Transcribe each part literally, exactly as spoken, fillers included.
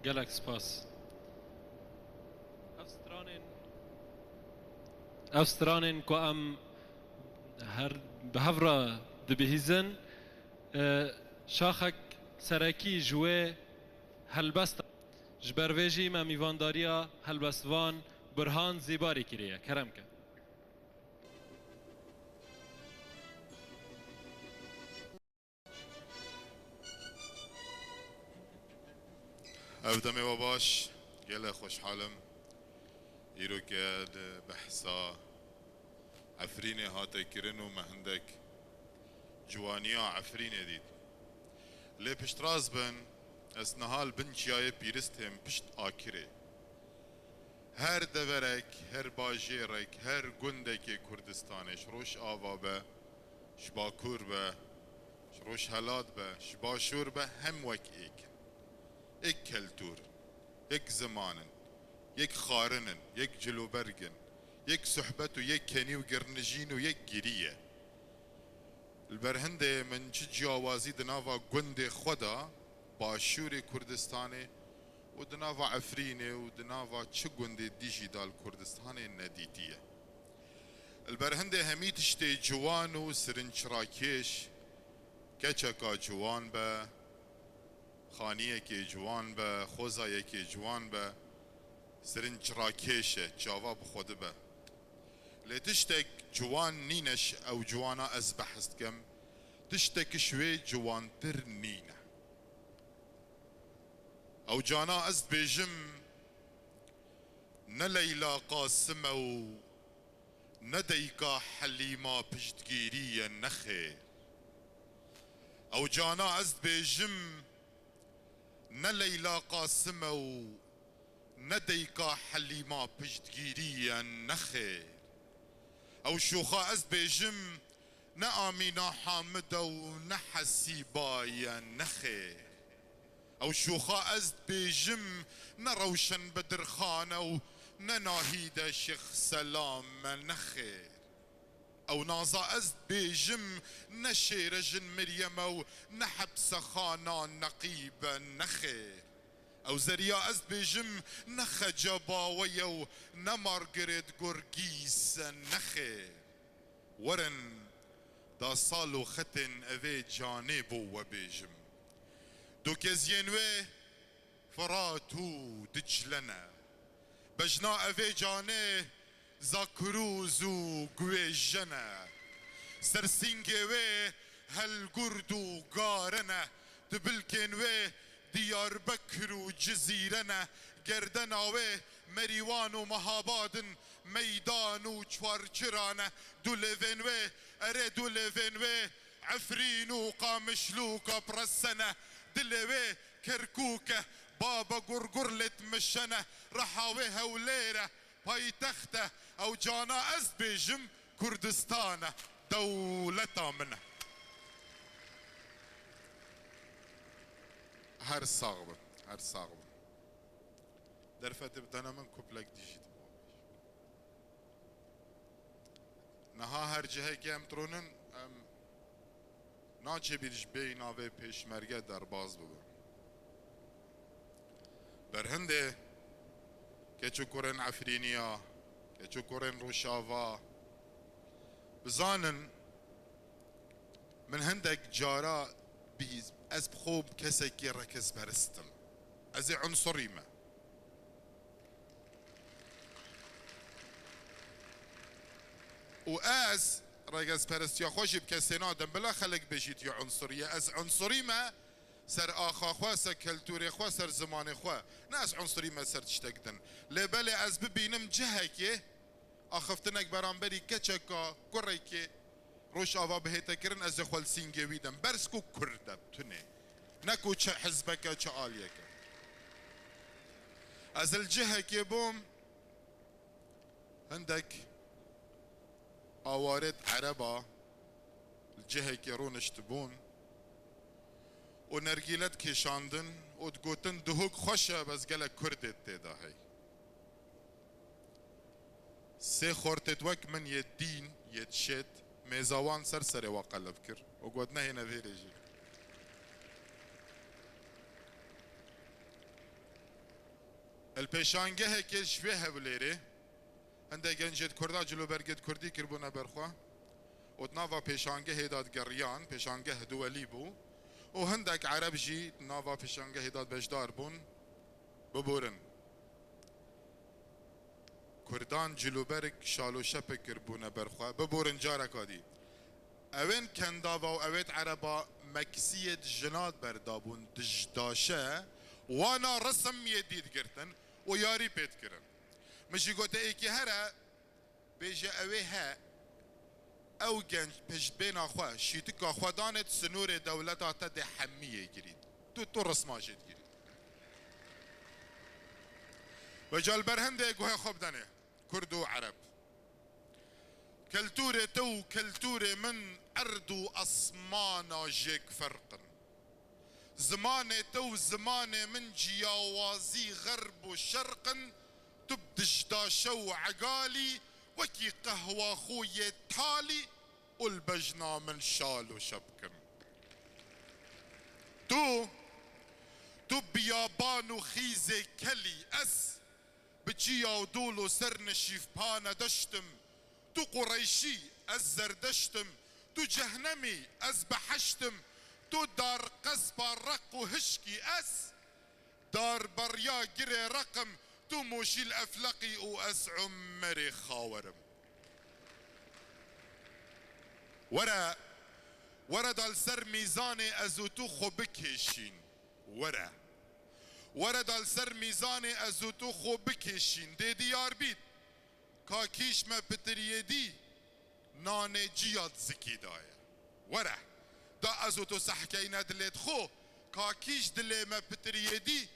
Gelek spas. Ev stranên, ev stranên ku em her bi hev re dibihîzin, e, şaxek serekî ji wê helbesta. Ji ber vê jî me mîvandariya helbestvan Burhan Zîbarî kiriye. Kerem ke. Ev demê we baş, gelek xweşhal im. Îro ke di behsa Efrînê hate kirin û me hindek ciwaniya Efrînê dît. Lê piştrast bin, ez niha li bin çiyayê pîrist têm pişt Akirê. Her deverek, her bajêrek, her gundekê Kurdistanê, ji Rojava be, ji Bakur be, ji Rojhelat be, ji Başûr be, hem wek êk in. Yek keltûr in, yek ziman in, yek xwarin in, yek cilûberg in, yek suhbet û yek kenî û girnijîn û yek girî ye. Li ber hindê min çi ciyawazî di nava gundê xwe de, Başûrê Kurdistanê û di nava Efrînê û di nava çi gundê dî jî de li Kurdistanê nedîtiye. Li ber hindê hemî tiştê ciwan û sirinçrakêş, keçeka ciwan be, xaniyekê ciwan be, xwezayekê ciwan be, sirinçrakêş e, çava bi xwe dibe. Lê tiştek ciwan nîne ji ew ciwana ez behs dikim, tiştek ji wê ciwantir nîne. Ew cana ez dibêjim, ne Leyla Qasim e û ne Deyka Helîma piştgîrî ye, nexêr. Ew cana ez dibêjim, ne Leyla Qasim e û ne Deyka Helîma piştgîrî ye, nexêr. Ew şûxa ez dibêjim, ne Amîna Hamid e û ne Hesîba ye, nexêr. Ew şûxa ez dibêjim, ne Rewşen Bedirxan e û ne Nahîde Şêx Selam e, nexêr. Ew naza ez dibêjim, ne Şêrejin Meryem e û ne Hepsexana Neqîb e, nexêr. Ew zeriya ez dibêjim, ne Xece Bawe ye û ne Margaret Gorgîs e, nexêr. Werin, da sal û xetên evê canê bo we bêjim. Dokeziyên wê Firat û Dicle ne. Bejna evê canê Zakrûz û Guêje ne. Sersîngê wê Helgurd û Gare ne. Di bilkên wê Diyarbekir û Cizîre ne. Gerdena wê Merîwan û Mehabad in, Meydan û Çarçira ne. Dûlêvên wê, erê dûlêvên wê Efrîn û Qamişlo û Kaprese ne. Dilê wê Kerkûk e, Baba Gurgur lê dimişe ne. Reha wê Hewlêr e, paytext e. Ew cana ez dibêjim Kurdistan e, dewleta min e. Her sax bin, her sax bin. Derfetê bidene min, kuplek dî jî dibe. Niha her cihekê em dironin, em naçe bîr ji bê navê pêşmerge derbas bibe. Berhindê keç û kurên Efrîniya, keç û kurên Rojava, bizanin, min hindek cara bî, ez bi xwe kesekî rekesperist im. Ez ê unsurî me. Û ez rekesperestiya xwe jî bi kesê nadim. Bila xelk bêjî tu yê unsurî ye. Ez unsurî me ser axa xwe, ser keltûrê xwe, ser zimanê xwe. Ne ez unsurî me ser tiştek din. Lê belê ez bibînim cihekê axiftinek beramberî keçeka, kurekê Rojava bihête kirin, ez ê xwe li sîngê wî dem. Berz ku Kurd e, tunê. Ne ku çi hizbek e, çi aliyek e. Ez li cihekê bûm, hindek awarêt Ereba li cihekê rûniştibûn û nergîle dikêşandin û digotin, Duhok xweş e, bes gelek Kurdê tê de hey. Sê xortêt wek min yê dîn, yê dişêt, mêza wan ser serê we qelib kir û got, Nehêne vêrê jî. Li pêşangehekê ji vê Hewlêrê hindek gencêt Kurda cilûbergêt Kurdî kiribûne ber xwe û di nava pêşangehê de digeriyan, pêşangeh duwelî bû û hindek Ereb jî di nava pêşangehê de beşdar bûn. Biborin. Kurdan cilûberg şal û şepik kiribûne ber xwe. Biborin careka dî. Ewên kendava û ewêt Ereba meksiyêt jina di ber de bûn, dijdaşe, wana risim yê dî digirtin û yarî pê dikirin. Min jî gote êkî here, bêje ewê he, ew genc piştbêna xwe, şîtika xwe danê di sinûrê dewleta te dê hemiyê girî. Tu, tu risma jê digirî. Weca li ber hindê guhê xwe bidenê. Kurd û Ereb. Keltûrê te û keltûrê min erd û esmana jêk ferq in. Zimanê te û zimanê min ciyawazî xerb û şerq in, tu bi dijdaşe û egalî wekî qehwaxûyê talî û li bejna min şal û şepk in. Tu, tu biyaban û xîzê kelî, ez bi çiya û dûl û ser neşîfpane deştim. Tu Qureyşî, ez Zerdeşt im. Tu cehnemî, ez beheşt im. Tu dar qespa req û hişkî, ez dar beriya girê req im. Tu Mûşîl Efleqî û ez Umerê Xawer im. Were, were da li ser mîzanê ez û tu xwe bikêşîn. Were. Were da li ser mîzanê ez û tu xwe bikêşîn. Dê diyar bît. Ka kîş me pitiriyê dî, nanê ciya di zikî daye. Were, da ez û tu sehkeyne dilê di xwe, ka kîş dilê me pitiriyê dî,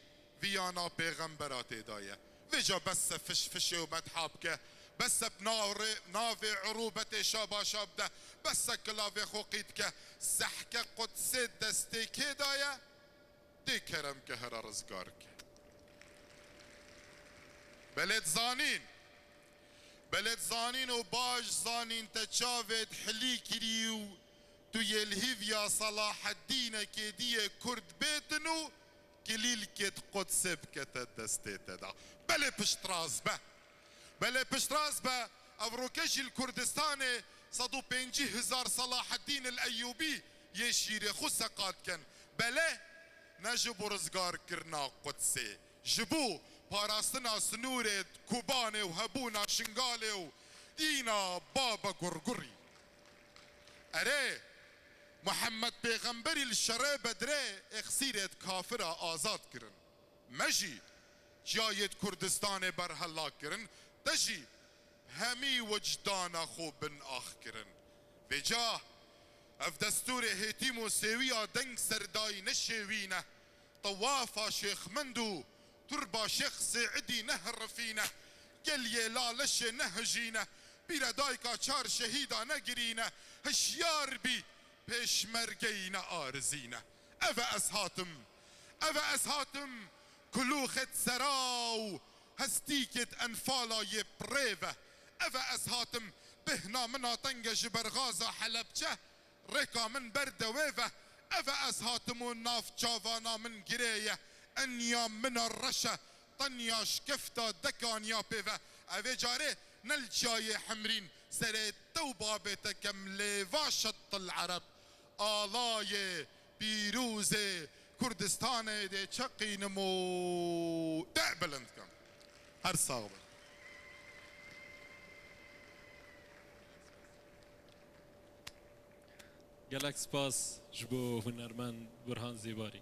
viyana pêxembera tê daye. Vêca bes se fiş fişê û medha bike, bes se bi navê, navê urûbetê şaba şab de, bes se kilavê xwe qît ke, sehke Qudsê destê kê daye? Dê kerem ke here rizgar ke. Belê dizanîn, belê dizanîn û baş zanîn te çavêt hilî kirî û tu yê li hîviya Selaheddînekê dî yê Kurd bêtin û kilîlkêt Qudsê bikete destê te de. Belê piştrast be. Belê piştrast be, ev roke jî li Kurdistanê sed û pêncî hezar Selaheddîn el Eyyûbî yê şîrê xwe seqat ken. Belê, ne ji bo rizgarkirina Qudsê, ji bo parastina sinûrê Kobanê û hebûna Şingalê û dîna Baba Gurgurî. Erê, Muhammed Pêxemberî li şerê Bedrê êxsîrêt kafira azad kirin. Me jî çiyayêt Kurdistanê berhela kirin, te jî hemî wicdana xwe bin ax kirin. Vêca ev destûrê hêtîm û sêwiya deng serdayî neşêwîne, tewafa Şêx Mend û turba Şêx Sêidî nehirifîne, geliyê la leşê nehijîne, pîre dayika çar şehîda negirîne, hişyar bî, pêşmergeyî nearizîne. Eve ez hatim. Eve ez hatim, kulûxêt sera û hestîkêt enfala yê pirê ve. Eve ez hatim, bêhna min a tenge ji ber gaza Helebçe, rêka min ber dewê ve. Eve ez hatim û nav çavana min girê ye, enya min a reş e, tenya şikefta dekaniya pê ve. Evê carê ne li çiyayê Himrîn, serê te û babê te kem lêva şetil Ereb. Alayê pîrozê Kurdistanê dê çeqînim û te bilind kim. Her sax bin. Gelek spas ji bo hunermend Burhan Zêbarî.